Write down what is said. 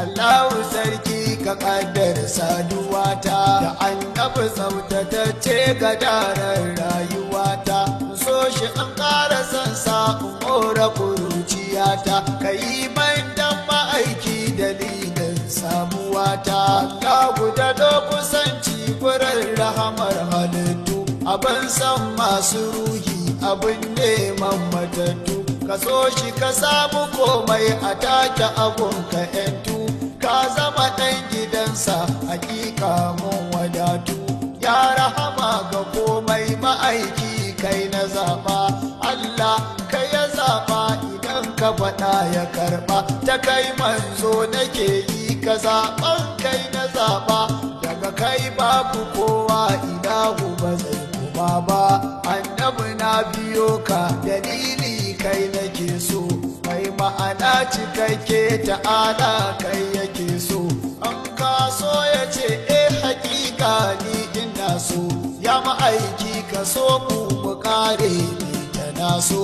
Allahu sarki, ka kaddar saduwata da Annabi tsaftatacce ga daren rayuwata. So shi an ƙara son sa in more kuruciyata. Ka yi man dan ma'aiki dalilin samuwata. Allahu, da kusanci gurin rahamar halittu, abin san masu ruhi, abin neman matattu. Ka so shi ka samu komai a take abun ka yantu. Ka zama ɗan gidansa, hakika mun wadatu. Ya rahama ga komai, ma'aiki kai na zaɓa. Allah kai ya zaɓa, idan ka faɗa ya karɓa. Ta kai manzo nake yi, ka zaɓan kai na zaɓa. Daga kai babu kowa, ilahu ba zai kuma ba. Annabi, na biyo ka, dalili kai nake so. Mai ma'ana cikakke, ta'ala kai yake so. An ka so ya ce eh, hakika ni ina so. Ya ma'aiki, ka so mu mu kare ni ta na so.